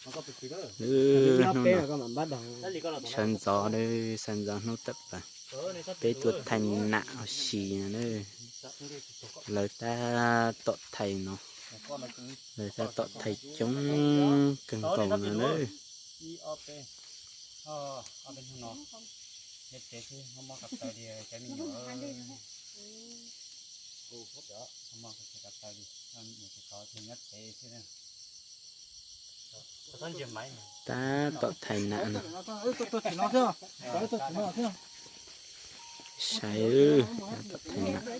Lub hnub no sawv ntxov lawm, sawv ntxov hnub tawm plaws, peb tuaj thaij nam ua si no na. Lawv tab tom thaij no, lawv tab tom thaij coob kawg nkaus no na. Tab tom thaij nam no. Saib, tab tom thaij nam. Tab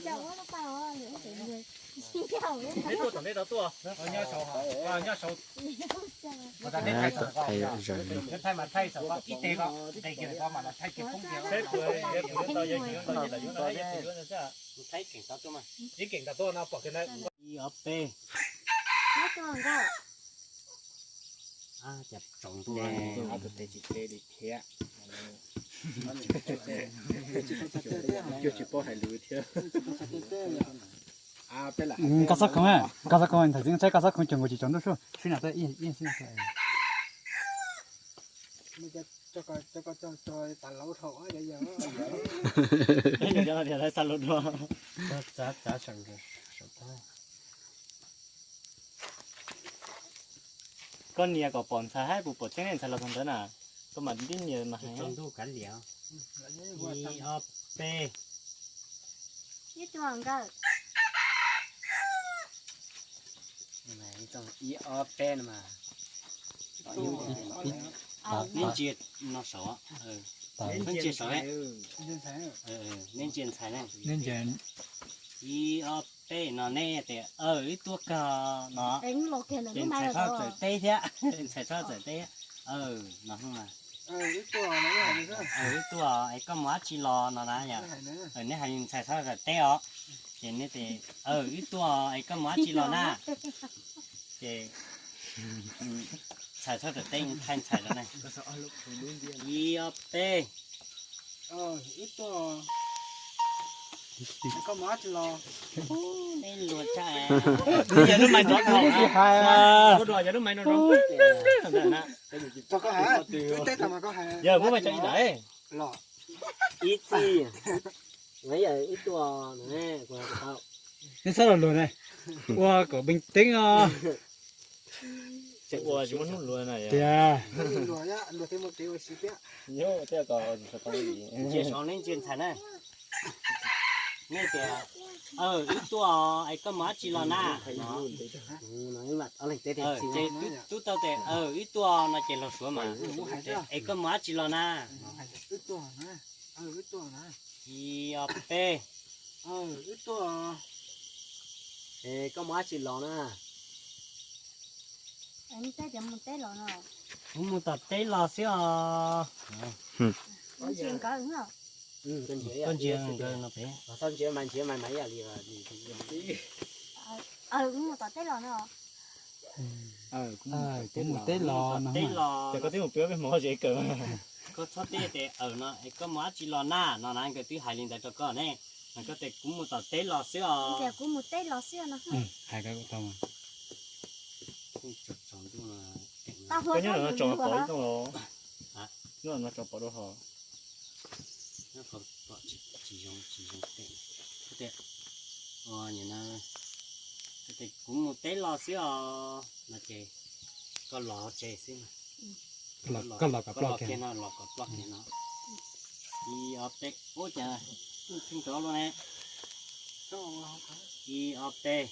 tom thaij zom zaws li. Ib ob peb. Cas tsaus ntuj, ob tug tes tsis te li thiab. Cuag tsis paub hais lus thiab. Koj txhob khoov, koj txhob khoov, ntxhais txiv saib koj txhob khoov, cov nkaus tsis tsaus ntuj sub, sib nam tuaj ib sib nam tuaj. Koj nias kom pom ntxhais haib puas pom tseeb ne, ntxhais los txog ntawd na. Koj mam tib nias mas hais. Ib ob peb. Ib ob peb no mas. Neb ntsia no saud, neb ntsia saud, neb ntsia ntxhais na. Ib ob peb no neb tias, aw, wb tuaj kawg no. Ces ntxhais txhob txawm teb thiab, ntxhais txhob txawm teb thiab. Aw, no hnub na. Aw, wb tuaj es koj mus dab tsi los no na yom. Neb hais ntxhais txhob txawm teb os. Ces neb tias, aw, wb tuaj es koj mus dab tsi los na. Ces ntxhais txhob txawm teb, thaij ntxhais los na. Ib ob peb. Wb tuaj, koj mus dab tsi los? Neb luag tshaj. Yog lub mais nrov nrov, yog lub mais nrov nrov. Yog muab mais tso ib ntawd. Ib txij, wb tuaj, neb xab los luag ne, ua kom peev teeb os. Ua tsis muaj hnub luag na. Tias ntsia saud, neb ntsia ntxhais na. Neb tias, aw, wb tuaj es koj mus dab tsi los na? Ces tub tau tias, aw, wb tuaj no ces los suav mas. Es koj mus dab tsi los na? Ib ob peb. Es koj mus dab tsi los na? Kuv mus tom teb los xwb os. Koj ntsia nkawd no pem. Kuv mus tom teb los no. Kuv mus teb los no. Ces koj twb mus pem peb hmov zes kawm. Koj txhob teb tias aw no es koj mus dab tsi los na no na, nkawd twb hais li ntawd rau koj ne. Koj tias kuv mus tom teb los xwb os. Kuv mus teb los xwb no. Hais koj tau. Koj nyob no tso pom ib tog los. Nyob no tso pom rau hov. Tsis zoo, tsis zoo. Koj tias, kuv mus teb los xwb os no ces koj los tsev xwb. Koj los kom ploj kiag no, los kom ploj kiag no. Ib ob peb, ua cas pheej rov luaj ne. Ib ob peb.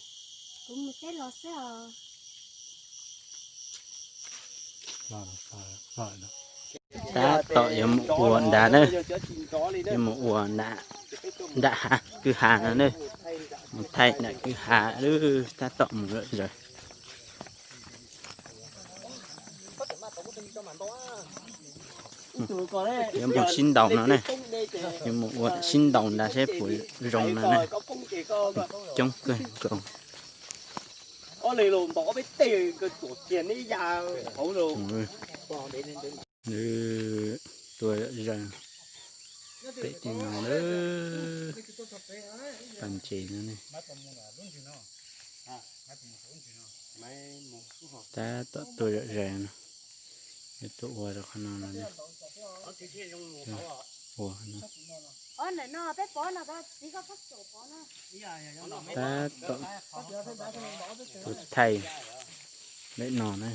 Tab tom yuav mus ua nrad na, yuav mus ua nram hav kwj ha no na, mus thaij nram kwj ha lawm, tab tom mus lawm zaws. Yuav mus sib ntaus no ne, yuav mus ua sib ntaus nrad seb puas zoo no ne, coob kawg nkaus. Tuaj zaws pem tej no lawm, pas ntses no ne. Tab tom tuaj zaws zaws no. Tuaj ua rau qhov no no. Ua no. Tab tom tus thaij ntawm no na.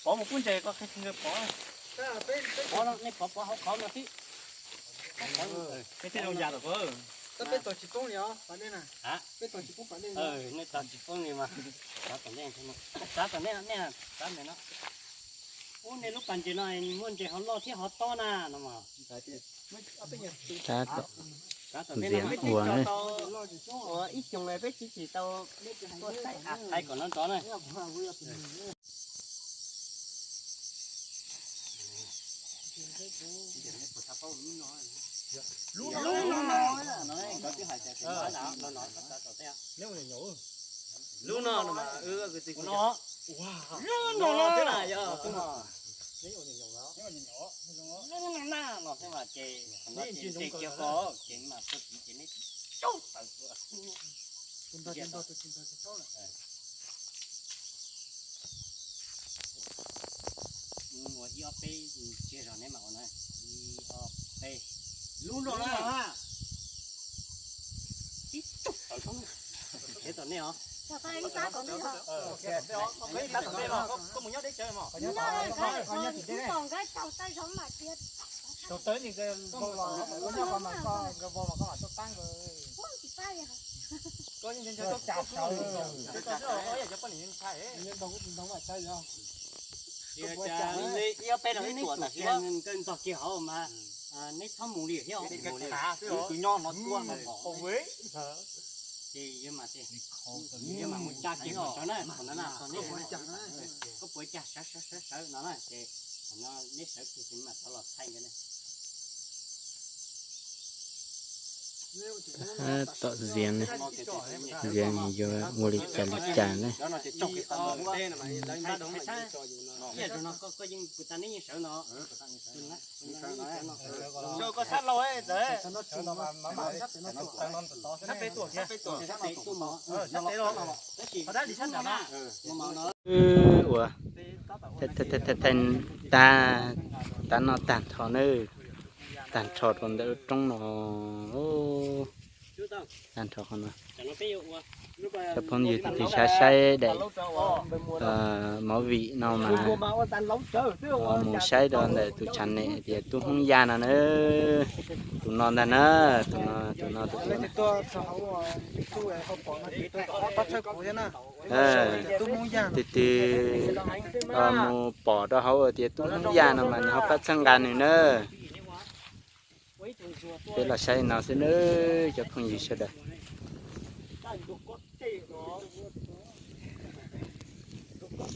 Pov mus pub ntses koj qhia nkawd pov. Pov no nej pov pov hauv qhov no xwb. Peb tej zoo yas tom ko. Peb tau tsis poob li os, peb tau tsis poob pas dej. Nej tau tsis poob li mas. Tsav tom ntej, tsav tom ntej, tsav ntawm no. Ub, nej lub pas ntses no muaj ntses hauv loj thiab hauv tob na no mas. Ntxias ua na. Ib xyoos peb tsis tau tuaj thaij kom no nrov na. Lub no, lub no, lub no na yog, lub no no xwb mas ces, ces kiag ko ces mas txog tid ces neb coj tawm tuaj. Ua ib ob peb, tsiag zog neb mam ua na. Ib ob peb. Lub no na. Ib tug tawm thoob. Khiav tom nej os. Koj mus nyob deb tsawv mos. Tau tawv ni nkawd vau los, nkawd vau los koj mam tuaj pab nkawd. Koj yeej nco nco koj, koj yog cov poj niam ntshai. Ib ob peb no ib tuam tam sim no nkawd ntog kiag hauv mas neb txhob mus li thiab. Tus nyob no tuaj no. Ces yuav mas, yuav mas mus tsa kiag qhov sawv na, qhov no na, qhov no na. Koj puas cag sawv sawv sawv sawv no na ces qhov no neb sawv kiag ces mam rov los thaij nkawd na. Tom ziav, ziav yuav ua li cas li cas ne. Ua, tag, tav no tag nrho na, tag nrho rau ntawm lub roob no. Tag nrho qhov no. Cov phooj ywg tus twg xav saib daim movie no mas mus saib rau ntawm tus channel tias Tub Hmoob Yaj no na. Tus no ntag na, tus no, tus no, tus no. Tus twg mus pom rau hauv tias Tub Hmoob Yaj no mas nws ho pab txhawb nqa nws na. Peb los saib no xwb nawb cov phooj ywg sawv daws.